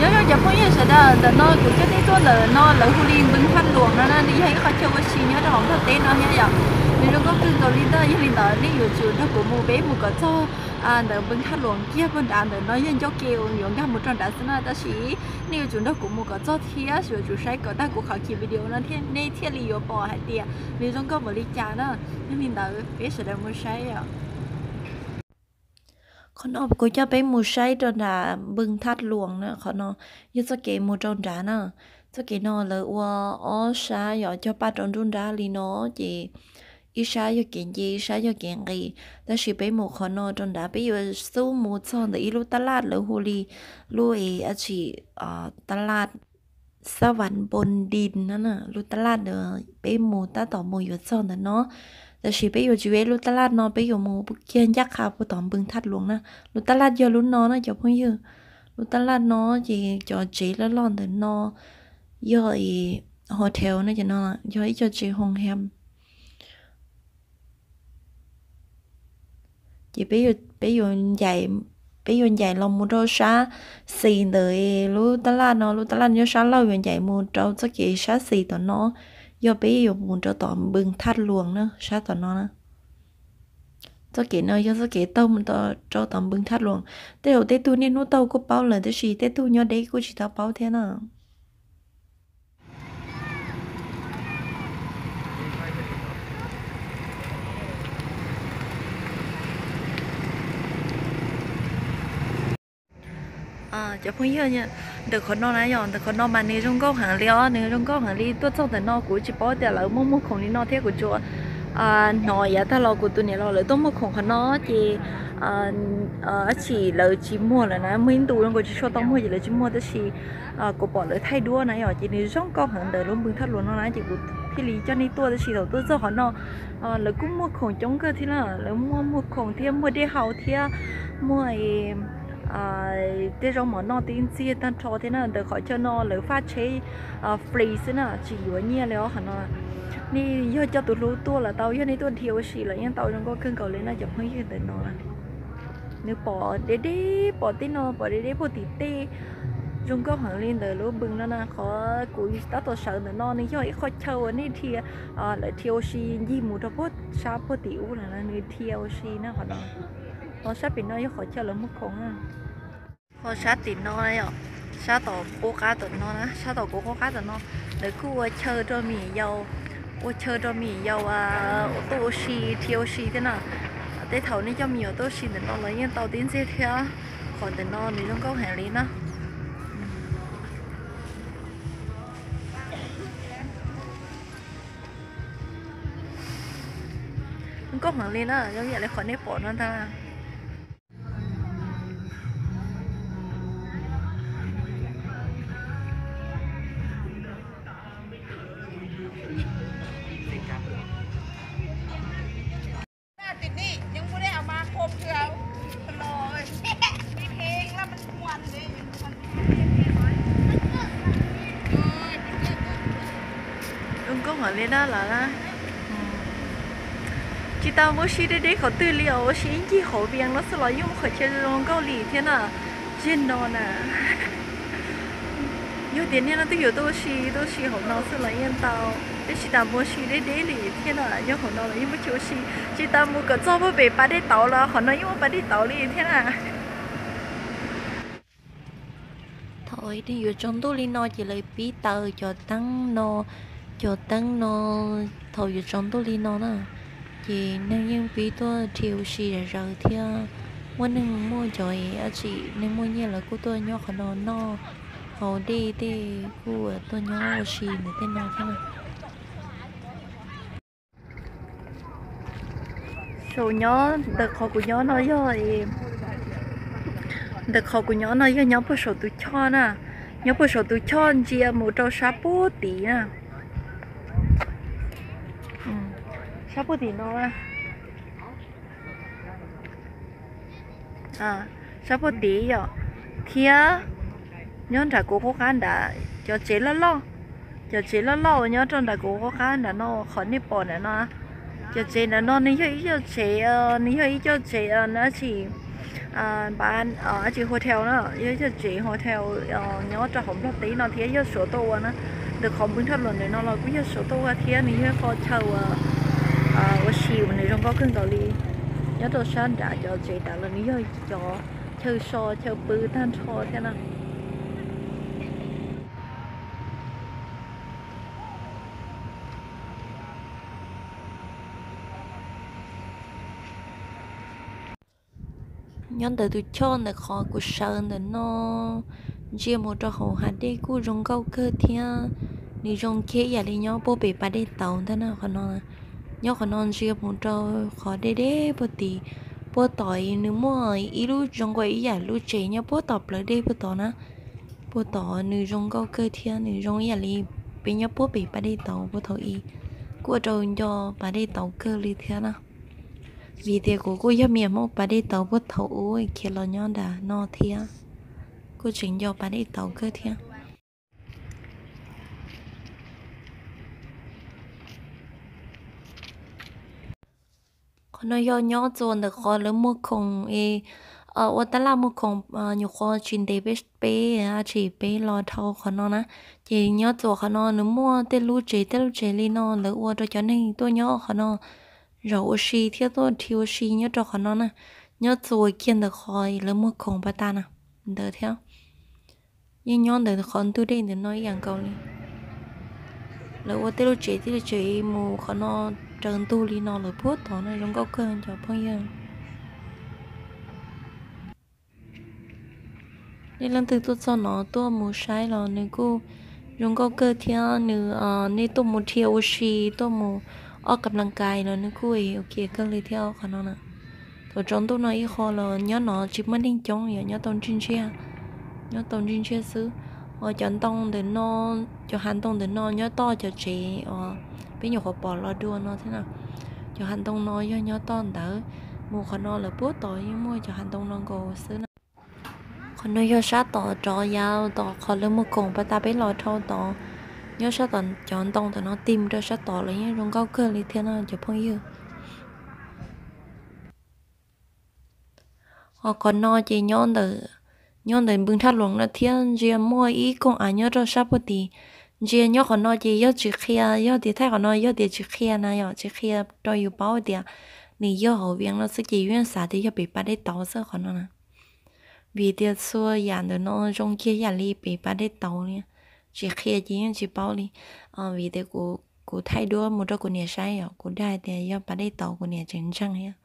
Nyob zoo cov phooj ywg sawv daws, ntawm no kuv coj nej tuaj ntawm no lawv hu li Npoo Thaj Luam no na, nws yog ib qhov chaw ua si nyob rau hauv Nplog teb no thiab yom. Nws zoo nkauj kawg nkaus li ntag. Yog li ntawd nej yuav tsum nrog kuv mus, peb mus kom txog ntawm Npoo Thaj Luam kiag puag nrad ntawm no, yog ncauj ke yuav nkag mus rau nrad xwb na, tab sis nej yuav tsum nrog kuv mus kom txog thiab yuav tsum saib kom tag kuv qhov kiv video no thiab nej thiaj li yuav pom hais tias nws zoo nkauj npaum li cas na. Yog li ntawd peb sawv daws mus saib os. Qhov no kuv coj peb mus saib rau nram Npoo Thaj Luam na. Qhov no yog txoj kev mus rau nrad na. Txoj kev no lawv ua ob sab yom, cog paj rau nruab nrab li no, ces ib sab yog kev nce, ib sab yog kev nqis. Tab sis peb mus qhov no rau nrad, peb yuav xub mus txog ntawm ib lub taj laj lawv hu li lub es dab tsi, taj laj Xab Vas Npoo Dis no na. Lub taj laj ntawd peb mus tab tom mus yuav txog ntawm no, tab sis peb yuav tsis ua lub taj laj no, peb yuav mus kiag ncaj qha puag tom Npoo Thaj Luam na. Lub taj laj yog lub no na cov phooj ywg. Lub taj laj no ces cov tsev loj loj ntawm no yog hotel no, ces no yog ib co tsev hoo hem. Ces peb yuav ncaim los mus rau sab xis ntawm lub taj laj no, lub taj laj nyob sab laug, yuav ncaim mus rau txoj kev sab xis tom no. Yog peb yuav mus rau tom Npoo Thaj Luam na, sab tom no na. Txoj kev no yog txoj kev taug mus rau tom Npoo Thaj Luam. Tej zaum tej tug niaj hnub taug kuj paub lawm, tab sis tej tug nyob deb kuj tsis tau paub thiab na. Cov phooj ywg, ntawm qhov no na yom, ntawm qhov no mas nws zoo nkauj heev li os, nws zoo nkauj heev li. Tuaj txog ntawm no kuv tsis paub tias lawv muaj muag khoom li no thiab, kuv tsuas hnov yav tag los kuv tus niam laus lawv tuaj muag khoom qhov no ces dab tsi lawv tsis muag lawm na, muaj ib ntus zoo nkaus tsis tshua tau muag ces lawv tsis muag, tab sis kuv pom lawv thaij duab na yom, ces nws zoo nkauj heev ntawm lub Npoo Thaj Luam no na, ces kuv thiaj li coj nej tuaj. Tab sis thaum tuaj txog qhov no lawv kuj muag khoom coob kawg thiab na, lawv muaj muag khoom thiab, muag dej haus thiab, muaj tej zaub mov noj tib ntxiag tag nrho thiab na. Ntawm qhov chaw no lawv faj tsheb free xwb na, tsis yuav nyiaj li os qhov no. Nej yog coj tus hlub tuaj los tau, yog nej tuaj dhia ua si los yeej tau, zoo nkauj kawg nkaus li na cov phooj ywg. Ntawm no nws pom deb deb, pom tej no pom deb deb puag tim tej, zoo nkauj heev li ntawm lub npoo no na. Qhov kuv tab tom sawv ntawm no nws yog ib qho chaw uas nej dhia, lawv dhia ua si ncig mus rau puag sab puag tim ub lawm na, nws dhia ua si na qhov no. Ho sab pem no yog qhov chaw lawv muag khoom na. Ho sab tim no, sab tom qub qab tom no na, sab tom kuv qub qab tom no, lawv kuj ua chaw rau me nyuam yaus, ua chaw rau me nyuam yaus tuaj ua si, dhia ua si thiab na. Tej thaum nej coj me nyuam tuaj ua si ntawm no los yeej tau tib ntxiag thiab. Qhov ntawm no nws zoo nkauj heev li na. Zoo nkauj heev li na, zoo ib yam li qhov nej pom no ntag. Zoo nkauj heev li na los na. Tsis tas mus ua si deb deb qhov twg li os, ua si ib ncig hauv Vias no xwb los yeej muaj qhov chaw zoo nkauj li thiab na. Zeg no na, yog tias nej leej twg yuav tuaj ua si, tuaj ua si hauv no xwb los yeej tau. Peb tsis tas mus ua si deb deb li thiab na, nyob hauv no los yeej muaj chaw ua si. Tsis tas mus kom txog puag pem pas dej tauv los qhov no yeej muaj pas dej tauv li thiab na. Thaum yuav tsaus ntuj li no ces lawv pib taws cov teeb no, cov teeb no, thaum yuav tsaus ntuj li no na, ces neeg yeej pib tuaj dhia ua si zom zaws thiab. Muaj neeg muaj cov dab tsi, neeg muaj nyiaj lawv kuj tuaj nyob qhov no noj haus dej tej, kuj tuaj nyob ua si ntawm tej no thiab na. Saum nyob ntawm qhov kuv nyob no yog, ntawm qhov kuv nyob no yog nyob puag saum tus choj na, nyob puag saum tus choj ntsia mus rau sab puag tid na, sab puag tim no na. Sab puag tid yom, thiab nyob nram kuv qub qab nrad cov tsev loj loj, cov tsev loj loj uas nyob rau nram kuv qub qab nram no, qhov nej pom nram no, cov tsev nram no nws yog ib co tsev, nws yog ib co tsev dab tsi, Pab tsis hotel na, yog ib tsev hotel nyob rau hauv Nplog teb no thiab yog Suav tuaj ua na. Ntawm qhov npws nrhaj luas ntawm no los kuj yog Suav tuaj ua thiab nws yog ib qho chaw ua si uas nws zoo nkauj kawg nkaus li. Nyob rau sab nrad cov tsev ntawd los nws yog cov chaw so chaw pw tag nrho thiab na. Nyob ntawm tus choj ntawm qhov kuv sawv ntawm no ntsia mus rau hauv hav dej kuj zoo nkauj kawg thiab. Nws zoo kiag ib yam li nyob puag pem pas dej tauv ntag na qhov no. Nyob qhov no ntsia mus rau qhov deb deb puag tim, puag tom nws muaj ib lub zoo nkaus ib yam lub tsev nyob puag tom plawv dej puag tod na. Puag tod nws zoo nkauj kawg thiab nws zoo ib yam li peb nyob puag pem pas dej tauv puag thaum ub, kuj ua rau nco pas dej tauv kawg li thiab na. Vim tias kuv kuj yog me nyuam Hmoob pas dej tauv puag thaum ub khiav los nyob nram no thiab, kuj tseem nco pas dej tauv kawg thiab. Qhov no yog nyob txuas ntawm qhov lawv muag khoom es ua tab laj muag khoom, nyuam qhuav tsis ntev peb, peb, tsis peb los dhau qhov no na. Ces nyob txuas qhov no nws muaj tej lub tsev tej lub tsev li no lawv ua rau cov neeg tuaj nyob qhov no zaum ua si thiab tuaj dhia ua si nyob rau qhov no na. Nyob txuas kiag ntawm qhov lawv muag khoom pas tas na, ntawd thiab. Yeej nyob ntawm qhov ntug dej ntawm no ib yam nkaus li. Lawv ua tej lub tsev tej lub tsev mus qhov no raws ntug li no lawm puag tod no zoo nkauj kawg cov phooj ywg. Nej leej twg tuaj txog no tuaj mus saib los nws kuj zoo nkauj kawg thiab nws, nej tuaj mus dhia ua si tuaj mus ob kam las kais los nws kuj ua kiag kawg li thiab qhov no na. Thaum tsaus ntuj no ib qho los nyob no tsis muaj neeg coob, yog nyob tau ntsij ntsiag, nyob tau ntsij ntsiag xwb. Ho cov ntoo ntawm no, cov hav ntoo ntawm no nyob toj cov tsev uas peb nyuam qhuav pom los dua no thiab na. Cov hav ntoo no yog nyob toj ntawd, mus qhov no lawm puag tod yeej muaj cov hav ntoo no nkaus xwb na. Qhov no yog sab tom rov yav tom qhov lawv muag khoom pas tas peb los dhau tod. Nyob sab tom cov ntoo tom no tig mus rau sab tod los yeej zoo nkauj kawg li thiab no cov phooj ywg. Ho qhov no ces nyob ntawm npws nthaj luas no thiab ntsia muaj ib koog av nyob rau sab puag tim. Ntsia nyob qhov no ces yog tsis qhia, yog tias thaij qhov no yog tias tsis qhia na yom, tsis qhia rau yus paub tias nws yog hauv vias no xwb ces yus yeej xav tias yog pem pas dej tauv xwb qhov no na. Vim tias txhua yam ntawm no zoo kiag yam li pem pas dej tauv li, tsis qhia ces yeej tsis paub li. Vim tias kuv thaij duab mus rau kuv niam saib os, kuv dag hais tias yog pas dej tauv, kuv niam tseem ntseeg thiab.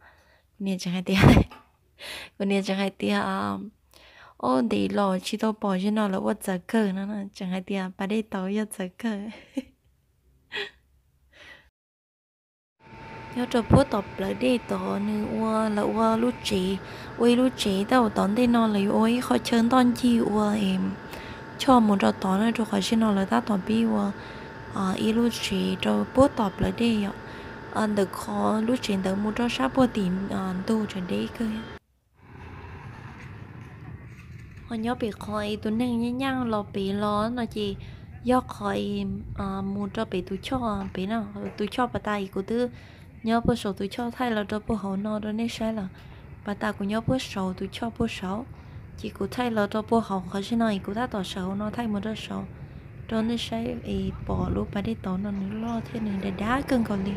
Kuv niam tseem hais tias, kuv niam tseem hais tias, ob, ntev los tsis tau pom zim no lawv ua txawv kawg no, tseem hais tias pas dej tauv yog txawv kawg. Nyob rau puag tom plawv dej tod nws ua, lawv ua lub tsev, ua ib lub tsev, tab sis tom ntej no lawv yuav ua ib qho chaw ntoj ncig ua choj mus rau tod na, rau qhov zim no lawv tab tom pib ua ib lub tsev rau puag tom plawv dej yom. Ntawm qhov lub tsev ntawd mus rau sab puag tim ntug tseem deb kawg. Ho nyob pem qhov es tus neeg nyaaj nyaaj los pem los no ces yog qhov mus rau pem tus choj pem no, tus choj pas tas es kuv twb nyob puag saum tus choj thaij los rau puag hauv no rau nej saib lawm. Pas tas kuv nyob puag saum tus choj puag saud, ces kuv thaij los rau puag hauv qhov zim no es kuv tab tom sawv hauv no thaij mus rau saud rau nej saib es pom lub pas dej tauv no nws loj thiab nws dav dav kawg nkaus li.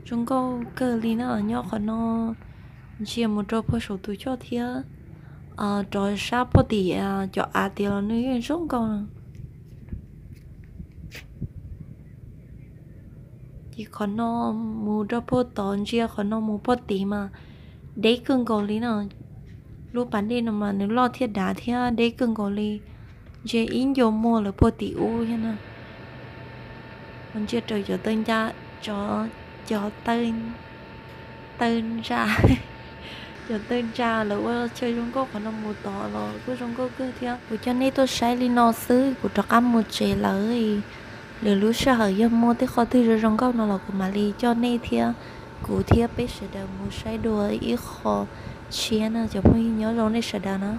Zoo nkauj kawg li na, nyob qhov no ntsia mus rau puag saum tus choj thiab rov sab puag tim cov av tias los nws yeej zoo nkauj. Ces qhov no mus rau puag tod, ntsia qhov no mus puag tid mas deb kawg nkaus li no. Lub pas dej no mas nws loj thiab dav thiab deb kawg nkaus li. Ntsia ib ncua muag lawm puag tim ub thiab na. Ntsia rau cov taw ncaj, cov, cov taw, taw ntsa, cov taw ntsa lawv ua chaw zoo nkauj qhov no mus tod los kuj zoo nkauj kawg thiab. Kuv coj nej tuaj saib li no xwb, kuv rov qab mus tsev lawm. Lwm lub sij hawm yog muaj tej qhov twg zoo zoo nkauj no los kuv mam li coj nej thiab kuv thiab peb sawv daws mus saib dua ib qho tshiab na cov phooj ywg, nyob zoo nej sawv daws na.